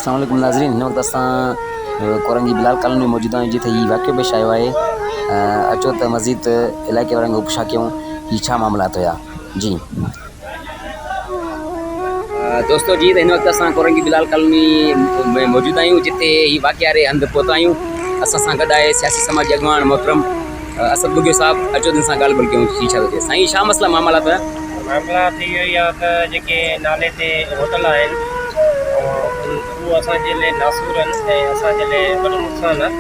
اسلام عليڪم ناظرين هن وقت اسان ڪورنگي بلال ڪالوني ۾ موجود آهيون جتي هي واقعو پيش آيو آهي اچو ته مزيد علائقي وارن کان پڇا ڪيون هي ڇا معاملات هيا جي دوستو جي ته هن وقت اسان ڪورنگي بلال ڪالوني ۾ موجود آهيون جتي هي واقعي واري هنڌ پهتا آهيون اسان سان گڏ آهي سياسي سماجي اڳواڻ محترم اسد ٻگهيو صاحب اچو ته ان سان ڳالهه ٻولهه ڪيون جي ڇا ٿو چئي سائين ڇا مسئلا معاملات هيا؟ معاملات اهو ئي آهي ته جيڪي نالي تي هوٽل آهن اهو اسان جي لاء ناسور آهن ۽ اسان جي لاء وڏو نقصان آهي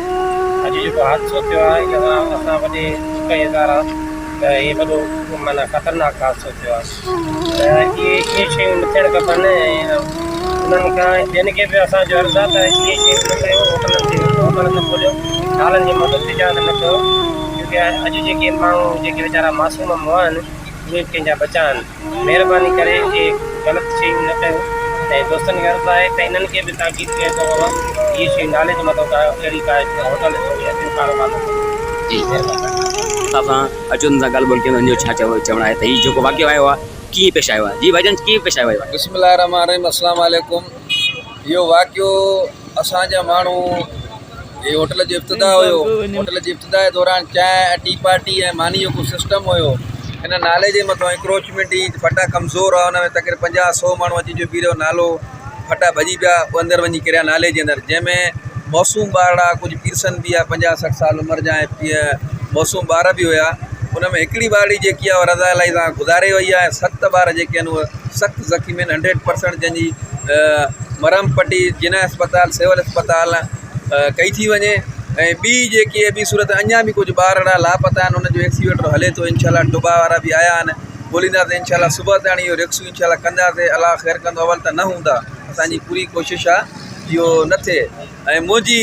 اڄ جيڪو حادثو ٿيو آهي ان سان اسان وڏي ڏک ۽ اظهار آهي ته هي وڏو معنيٰ خطرناڪ حادثو ٿيو آهي ته اهي اهي شيون نه ٿيڻ کپن ۽ انهن کان ٻين کي به اسان جو عرض آهي ته اهي شيون نه ڪيو هوٽلن تي هوٽل نه کوليو نالن جي مدد تجارت نه ڪيو ڪيونڪه اڄ جيڪي ماڻهو جيڪي ويچارا معصوم مئا آهن اهي به ڪنهن جا ٻچا آهن مهرباني ڪري اهي غلط شيون نه ڪيو ۽ دوستن کي عرض آهي ته انهن کي به تاڪيد ڪيو ته بابا اهي شيون نالي جي مٿان ڪا اهڙي ڪا هوٽل يا ٻيو ڪاروبار نه ڪيو جي مهرباني صاحب سان اچو ان سان ڳالهه ٻولهه ڪيون ان جو ڇا چوڻ آهي ته هي جيڪو واقعو آيو آهي ڪيئن پيش آيو آهي جي ڀائي جان ڪيئن پيش آيو آهي واقعو. بسم الله الرحمٰن الرحيم السلام عليڪم اهو واقعو اسان جا ماڻهو هي هوٽل جو افتتاح هيو هوٽل جي افتتاح جي دوران چانهه ۽ ٽي پارٽي ۽ ماني جو ڪو سسٽم هيو ان نالي جي مٿان انڪروچمينٽ هئي ڦٽا ڪمزور هئا ان ۾ تقريبن پنجاهه سو ماڻهو اچي جو بيهي رهيو نالو ڦٽا ڀڄي پيا اندر وڃي ڪريا نالي جي اندر جنهن ۾ معصوم ٻارڙا ڪجهه پيرسن به هئا پنجاهه 60 سال عمر جا ۽ معصوم ٻار به هيا ان ۾ هڪڙي ٻارڙي جيڪي آهي رضا الاهي سان گذاري وئي آهي ۽ ست ٻار جيڪي آهن اهي سخت زخمي آهن هنڊريڊ پرسنٽ جنهن جي مرهم پٽي جناح اسپتال سول اسپتال ڪئي ٿي وڃي ۽ ٻي جيڪي ٻي صورت اڃا به ڪجهه ٻارڙا لاپتا آهن ان جو ايڪسيويٽر هلي ٿو انشاء الله ٽوبا وارا به آيا آهن ڳولينداسين انشاء الله صبح تاڻي اهو ريڪسيو انشاء الله ڪنداسين الله خير ڪندو اول ته نه هوندا اسانجي پوري ڪوشش آهي اهو نه ٿئي ۽ منهنجي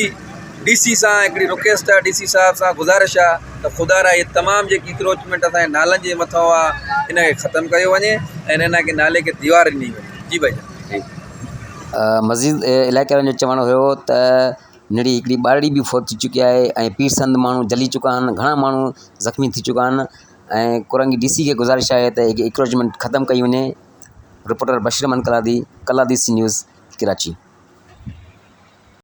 ڊي سي سان هڪڙي رڪويسٽ آ ڊي سي صاحب سان گذارش آ ته خدا را هي تمام جيڪي انڪروچمينٽ اسان جي نالن جي مٿان آ ان کي ختم ڪيو وڃي ۽ ان کي نالي کي ديوار ڏني وڃي جي ڀائي جان. مزيد علائقي وارن جو چوڻ هيو ته نڙي هڪڙي ٻارڙي به فوت ٿي چڪي آهي ۽ پير سنڌ ماڻهو جلي چڪا آهن گهڻا ماڻهو زخمي ٿي چڪا آهن ۽ ڪورنگي ڊي سي کي گذارش آهي ته انڪروچمينٽ ختم ڪئي وڃي reporter Bashir Ahmed Kaladi Kaladi C news Karachi.